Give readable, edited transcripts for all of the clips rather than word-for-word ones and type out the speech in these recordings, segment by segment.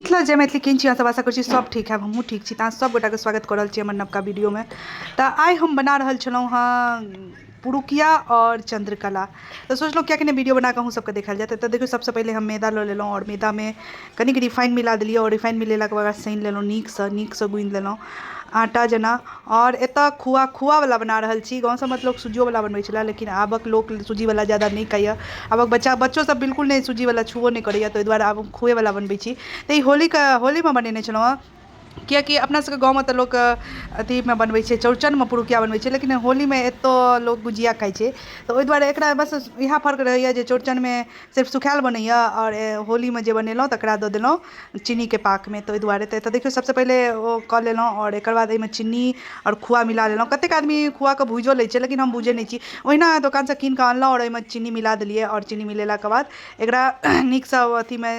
मिथिला जय मैथिली केहन छी अहाँ सब? आशा करै छी सब ठीक हैब, हमहूँ ठीक छी। तऽ अहाँ सब गोटाके स्वागत कऽ रहल छी हमर नवका वीडियोमे। तऽ आइ हम बना रहल छलहुँ हँ पुरुकिया आओर चन्द्रकला। तऽ सोचलहुँ किएक नहि वीडियो बना कऽ अहूँ सबके देखायल जाय। तऽ देखियौ, सबसँ पहिले हम मैदा लऽ लेलहुँ आओर मैदामे कनिक रिफाइन मिला देलियै आओर रिफाइन मिलेलाके बाद सानि लेलहुँ नीकसँ, नीकसँ गुनि लेलहुँ आटा जेना। आओर एतऽ खोआ खोआवला बना रहल छी। गाँव सबमे तऽ लोक सुजियोवला बनबै छलै, लेकिन आबक लोक सुजीवला ज्यादा नहि खाइए। आबक बच्चा बच्चो सब बिल्कुल नहि सुजीवला छुबो नहि करैए, ताहि दुआरे आब हम खोएवला बनबै छी। तऽ ई होलीके होलीमे बनेने छलहुँ हँ, किएकि अपना सबके गाँवमे तऽ लोक अथीमे बनबै छै, चौड़चनमे पुरुकिया बनबै छै, लेकिन होलीमे एतऽ लोक गुजिया खाइ छै। तऽ ओहि दुआरे एकरा बस इएह फर्क रहैए जे चौड़चनमे सिर्फ सुखायल बनैए आओर होलीमे जे बनेलहुँ तकरा दऽ देलहुँ चीनीके पाकमे। तऽ ओहि दुआरे तऽ एतऽ देखियौ, सबसँ पहिले ओ कऽ लेलहुँ आओर एकर बाद एहिमे चीनी आओर खोआ मिला लेलहुँ। कतेक आदमी खोआके भुजियो लै छै, लेकिन हम भुजै नहि छी। ओहिना दोकानसँ कीन कऽ अनलहुँ आओर ओहिमे चीनी मिला देलियै आओर चीनी मिलेलाके बाद एकरा नीकसँ अथीमे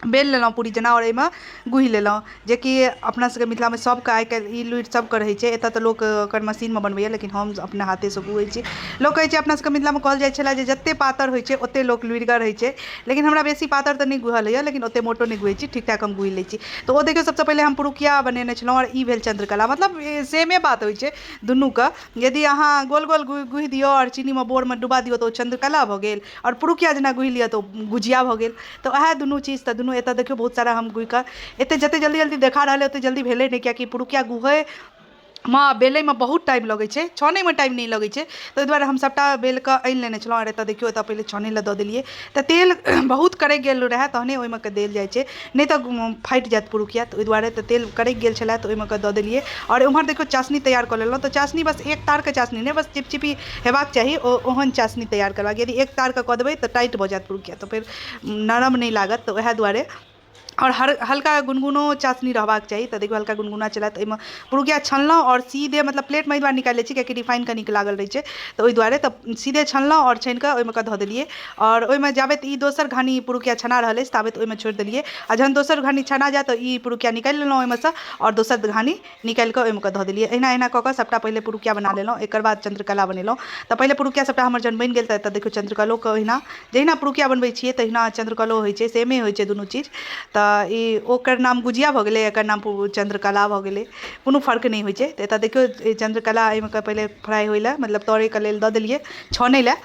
बेल लेलहुँ पूरी जेना आओर एहिमे गुहि लेलहुँ, जेकि अपना सबके मिथिलामे सबके आइ काल्हि ई लुरि सबके रहै छै। एतऽ तऽ लोक ओकर मशीनमे बनबैए, लेकिन हम अपना हाथेसँ गुहै छी। लोक कहै छै, अपना सबके मिथिलामे कहल जाइ छलै जे जते पातर होइ छै ओते लोक लुरिगर होइ छै, लेकिन हमरा बेसी पातर तऽ नहि गुहल होइए, लेकिन ओते मोटो नहि गुहै छी, ठीक ठाक हम गुहि लै छी। तऽ ओ देखियौ, सबसँ पहिले हम पुरुकिया बनेने छलहुँ आओर ई भेल चन्द्रकला। मतलब सेमे बात होइ छै दुनूके। यदि अहाँ गोल गोल गुहि दियौ आओर चीनीमे बोरमे डुबा दियौ तऽ ओ चन्द्रकला भऽ गेल, आओर पुरुकिया जेना गुहि लिअ तऽ ओ गुजिया भऽ गेल। तऽ उएह दुनू चीज। तऽ दुनू एतय देखियौ, बहुत सारा हम गुहि कऽ एतेक जतेक जल्दी जल्दी देखा रहल अइ ओतेक जल्दी भेलै नहि, किएकि पुरुकिया गुहै मे बेलैमे बहुत टाइम लगै छै, छनैमे टाइम नहि लगै छै। ताहि दुआरे हम सभटा बेल कऽ आनि लेने छलहुँ। आओर एतय देखियौ, एतय पहिले छानै लए दऽ देलियै। तऽ तेल बहुत कड़कि गेल रहए तहने ओहिमे के देल जाइ छै, नहि तऽ फाटि जायत पुरुकिया। तऽ ओहि दुआरे तऽ तेल कड़कि गेल छलए तऽ ओहिमे के दऽ देलियै। आओर एम्हर देखियौ, चाशनी तैयार कऽ लेलहुँ। तऽ चाशनी बस एक तारके चाशनी नहि, बस चिपचिपी हेबाक चाही, ओ ओहन चाशनी तैयार करबाक। यदि एक तारके कऽ देबै तऽ टाइट भऽ जायत पुरुकिया, तऽ फेर नरम नहि लागत। तऽ उएह दुआरे आओर हर हल्का गुनगुनो चाशनी रहबाक चाही। तऽ देखियौ, हल्का गुनगुना छलए तऽ एहिमे पुरुकिया छनलहुँ आओर सीधे, मतलब प्लेटमे एहि दुआरे निकालि लै छी कियाकि रिफाइन कनिक लागल रहै छै, तऽ ओहि दुआरे तऽ सीधे छनलहुँ आओर छानि कऽ ओहिमे कऽ धऽ देलियै। आओर ओहिमे जाबत ई दोसर घानी पुरुकिया छना रहल अछि ताबत ओहिमे छोड़ि देलियै, आ जहन दोसर घानी छना जायत तऽ ई पुरुकिया निकालि लेलहुँ ओहिमे सँ आओर दोसर घानी निकालि कऽ ओहिमे कऽ धऽ देलियै। एहिना एहिना कऽ कऽ सभटा पहिले पुरुकिया बना लेलहुँ, एकर बाद चन्द्रकला बनेलहुँ। तऽ पहिले पुरुकिया सभटा हमर जहन बनि गेल तऽ एतऽ देखियौ, चन्द्रकलोके ओहिना जहिना पुरुकिया बनबै छियै तहिना चन्द्रकलो होइ छै, सेमे होइ छै दुनू चीज। तऽ ई ओकर नाम गुजिया भऽ गेलै, एकर नाम चन्द्रकला भऽ गेलै, कोनो फर्क नहि होइ छै। तऽ एतऽ देखियौ, चन्द्रकला एहिमे कऽ पहिले फ्राइ होइ लए, मतलब तरैके लेल दऽ देलियै छानै लए,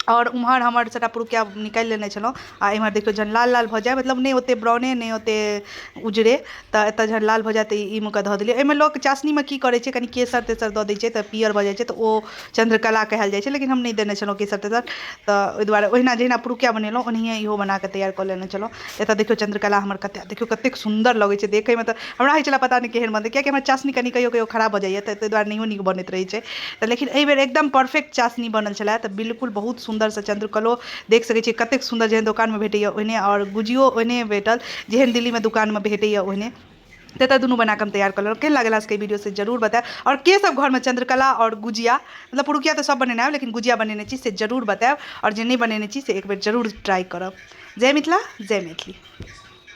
आओर उम्हर हमर सभटा पुरुकिया निकालि लेने छलहुँ। आ एम्हर देखियौ, जहन लाल लाल भऽ जाय, मतलब नहि ओतेक ब्राउने, नहि ओतेक उजरे, तऽ एतय जहन लाल भऽ जाय तऽ ई मे कऽ धऽ देलियै। एहिमे लोक चाशनीमे की करै छै, कनि केसर तेसर दऽ दै छै तऽ पीयर भऽ जाइ छै, तऽ ओ चन्द्रकला कहल जाइ छै, लेकिन हम नहि देने छलहुँ केसर तेसर। तऽ ओहि दुआरे ओहिना जहिना पुरुकिया बनेलहुँ ओनाहिए इहो बना कऽ तैयार कऽ लेने छलहुँ। एतय देखियौ, चन्द्रकला हमर कतेक, देखियौ कतेक सुन्दर लगै छै देखैमे। तऽ हमरा होइ छलै पता नहि केहन बनतै, किएकि हमर चाशनी कनि कहियो कहियो खराब भऽ जाइए, तऽ ताहि दुआरे नहियो नीक बनैत रहै छै। तऽ लेकिन एहिबेर एकदम परफेक्ट चाशनी बनल छलए, तऽ बिल्कुल बहुत सुन्दरसँ चन्द्रकलो देख सकै छियै कतेक सुन्दर, जेहन दोकानमे भेटैए ओहने, आओर गुजियो ओहने भेटल जेहन दिल्लीमे दोकानमे भेटैए ओहने। तऽ एतऽ दुनू बना कऽ हम तैयार कऽ लेलहुँ। केहन लागल अहाँ सबके ई वीडियो से जरूर बतायब। आओर के सब घरमे चन्द्रकला आओर गुजिया, मतलब पुरुकिया तऽ सब बनेने आयब, लेकिन गुजिया बनेने छी से जरूर बतायब, आओर जे नहि बनेने छी से एक बेर जरूर ट्राई करब। जय मिथिला, जय मैथिली।